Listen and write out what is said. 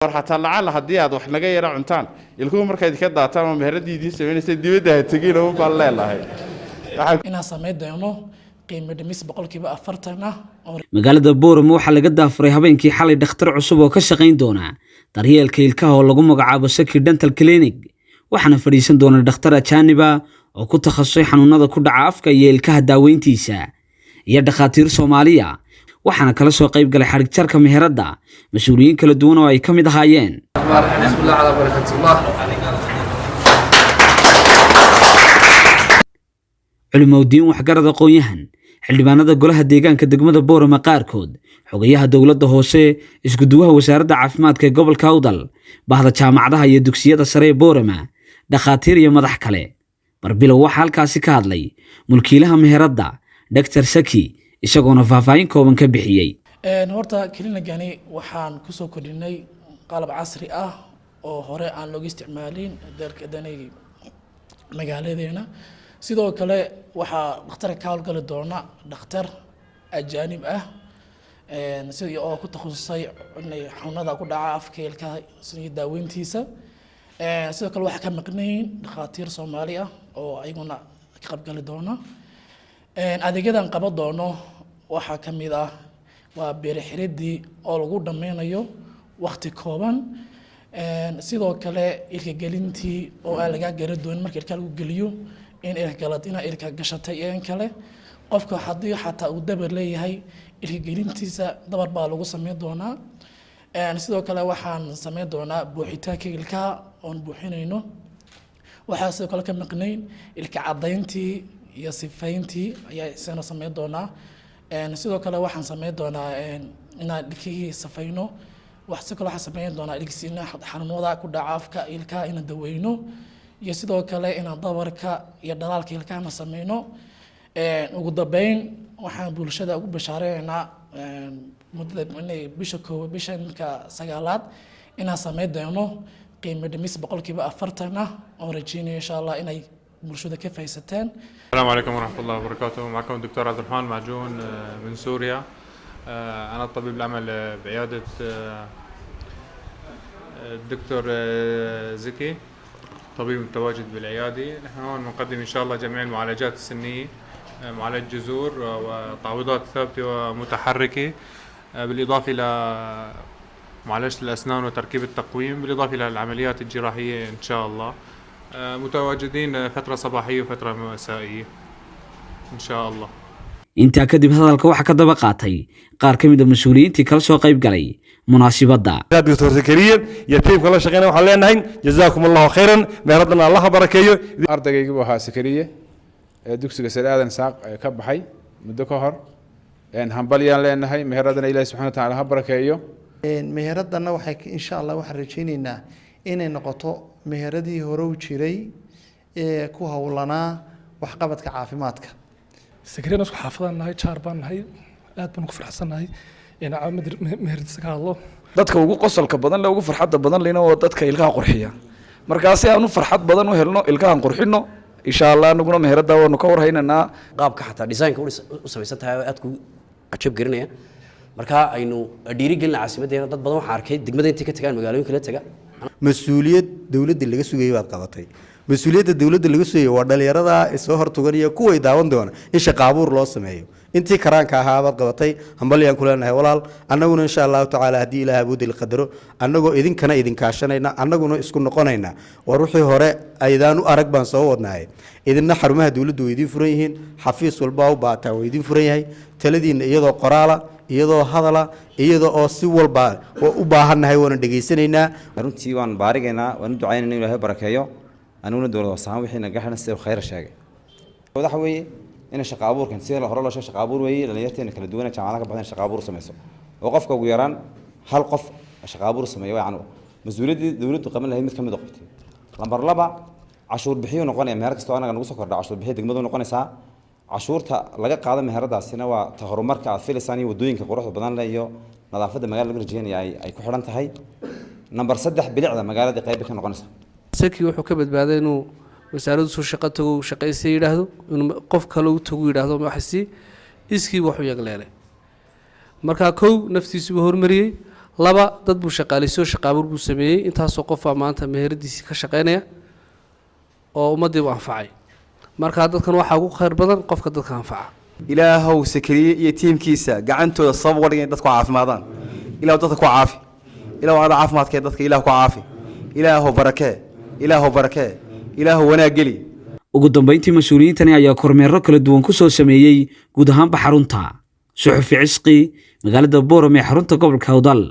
War xataa lacala haddii aad wax naga yara cuntaan, ilkuhu markaad ka daataan oo meheradii idiin samaynaysa dibadda ha tegin un baan leenahay. Inaan samayn doono qiimo dhimis 40% ah oo Magaalada Boorama waxaa laga daafuray habeenkii xalay dhakhtar cusub oo ka shaqayn doona daryeelka ilkaha oo lagu magacaabo Saki Dental Clinic, waxaana fadhiisan doona dhakhtar ajaaniba oo ku takhasusay xanuunada ku dhaca afka iyo ilkaha daaweyntiisa iyo dhakhaatiir Soomaaliya. Waxaana kala soo qayb galay xadhigjarka meheradda mas-uuliyiin kala duwan oo ay ka mid ahaayeen: بسم الله على بركة الله. Culimowdiin, waxgarad, aqoon-yahan, xildhibaanada golaha deegaanka degmada Boorama qaarkood, xogayaha dowladda hoose, iskuduwaha wasaaradda caafimaadka ee gobolka Awdal, bahda jaamacadaha iyo dugsiyada sare ee Boorama, dhakhaatiir iyo madax kale. Barbilow waxaa halkaasi ka hadlay mulkiilaha meheradda, Dr Saki, isagoona faahfaahin kooban ka bixiyey. Horta clinic-gani waxaan kusoo kordhinay qalab casri ah oo hore aan looga isticmaalin dalkadani magaaladeena. Sidoo kale waxaa dhakhtarka ka howlgali doona dhakhtar ajaanib ah sidii oo ku takhasusay xanuunada ku dhaca afka, ilkaha iyo daaweyntiisa. Sidoo kale waxaa ka maqnayn dhakhaatiir Soomaali ah oo ayaguna ka qaybgali doona. Adeegyadan qaban doono waxaa ka mid ah waa beerixiridii oo lagu dhameynayo waqti kooban, sidoo kale ilka gelintii oo aan lagaa gara doonin marka ilka lagu geliyo in ilka inaa ilka gashatay iyo in kale. Qofka haddii xataa uu dabar leeyahay, ilka gelintiisa dabar baa lagu sameyn doonaa. Sidoo kale waxaan sameyn doonaa buuxitaanka ilkaha oon buuxinayno. Waxaa sidoo kale ka maqnayn ilka caddayntii iyo sifayntii ayaa isana sameyn doonaa. Sidoo kale waxaan sameyn doonaa inaan ilkihii safayno. Wax sidoo kale waxaan sameyn doonaa ilkisiina xanuunada ku dhaca afka, ilkaha inaan daweyno, iyo sidoo kale inaan dabarka iyo dhalaalka ilkahana sameyno. Ugu dambeyn waxaan bulshada ugu bashaareynaa muddada inay bisha koowa, bisha imika sagaalaad, inaan sameyn doono qiimo dhimis 40% ah oon rajeynayo insha Allah inay bulshada ka faa'iidaysataan. السلام عليكم ورحمة الله وبركاته. معكم الدكتور عبد الرحمن معجون من سوريا. أنا الطبيب العمل بعيادة الدكتور زكي، طبيب متواجد بالعيادة. نحن هون بنقدم إن شاء الله جميع المعالجات السنية، معالجة جذور وتعويضات ثابتة ومتحركة، بالإضافة إلى معالجة الأسنان وتركيب التقويم، بالإضافة إلى العمليات الجراحية إن شاء الله. متواجدين فترة صباحية وفترة مسائية إن شاء الله. Intaa kadib hadalka waxaa ka daba qaatay qaar ka mid a mas-uuliyiintii kala soo qayb galay munaasibadda. Doctor Zakariya iyo tiimka la shaqeynaya waxaan leenahay jazaakum Allahu khayran, meheradana Allaha barakeeyo. Ardaygaygi buu ahaa Sakariye ee dugsiga sare Aadan Saaq ee ka baxay muddo ka hor. Hambalyaan leenahay, meheradana Ilahi subxana wa tacaala ha barakeeyo. Meheradana waxay insha Allah waxaan rajayneynaa inay noqoto meheradii hore u jiray ee ku howlanaa waxqabadka caafimaadka. Sakariyana isku xaafadaan nahay, jaar baan nahay, aad baan ugu faraxsannahay in meheradiisa ka hadlo. Dadka ugu qosolka badan le, ugu farxadda badan lena waa dadka ilkaha qurxiya. Markaa si aan u farxad badan u helno, ilkahan qurxino insha Allah. Anaguna meheradda waanu ka warhaynaynaa. Qaabka xataa design-ka u samaysan tahay oo aad ku cajab gelinaya. Marka aynu dhiirigelina caasimaddeena. Dad badan waxaan arkay degmada intay ka tagaan magaalooyinka la taga. Mas-uuliyad dowladda laga sugayay baad qabatay. Mas-uuliyadda dowladda laga sugayay waa dhalinyarada soo hortugan iyo kuway daawan doona in shaqa abuur loo sameeyo. Intii karaanka ahaa baad qabatay, hambalyaan ku leenahay walaal. Annaguna insha Allahu tacaala, haddii Ilaah awoodda la qadaro, annagoo idinkana idinkaashanayna, annaguna isku noqonayna, war wixii hore aydaan u arag baan soo wadnahay. Idinna xarumaha dowladdu way idiin furan yihiin, xafiis walbaa u baataan waa idiin furan yahay. Taladiinna iyadoo qoraala, iyadoo hadala, iyada oo si walba waa u baahannahay, waana dhegaysanaynaa. Runtii waan baarigaynaa, waan u ducaynayna in Ilaahay barakeeyo. Aniguna dowlad hoos ahaan wixii naga xidhan sida khayr sheegay waxa weeye in shaqa abuurkan sida hore loo sheegay shaqa abuur weeye. Dhalinyarteena kala duwan ee jaamacadaha ka baxdan shaqa abuur samayso oo qofka ugu yaraan hal qof shaqa abuur sameeyo, waa yacni mas-uuliyaddii dowladdu qaban lahayd mid ka mid a qabtay. Lambar laba, cashuur bixiyuu noqonaya. Meher kastoo anaga nagu soo kordha cashuur bixiya degmadu noqonaysaa. Cashuurta laga qaado meheradaasina waa ta horumarka aad filaysaan iyo waddooyinka quruxda badan leh iyo nadaafadda magaalada laga rajeynaya ay ku xidhan tahay. Number saddex, bilicda magaalada qayb bay ka noqonaysaa. Saki wuxuu ka badbaaday inuu wasaaraddu soo shaqo tago, uu shaqaysta yidhaahdo, inuu qof kale u tagu yidhaahdo waxasi iskii waxu yagleelay. Markaa kow naftiisuba horumariyey. Laba, dad buu shaqaaleysiyo, shaqaabuur buu sameeyey. Intaasoo qofaa maanta meheradiisii ka shaqeynaya oo ummaddii u anfacay. Marka dadkan waxaa ugu khayr badan qofka dadka anfaca. Ilaahow Sakariye iyo tiimkiisa gacantooda sabab uga dhigay in dadku caafimaadaan. Ilaahu dadka ku caafi. Ilaahu ada caafimaadkee dadka Ilaah ku caafi. Ilaahow barakee, Ilaahow barakee, Ilaahow wanaag geli. Ugu dambeyntii, mas-uuliyiintani ayaa kormeero kala duwan ku soo sameeyey guud ahaanba xarunta. Suxufi Cisqi, magaalada Boorame ee xarunta gobolka Awdal.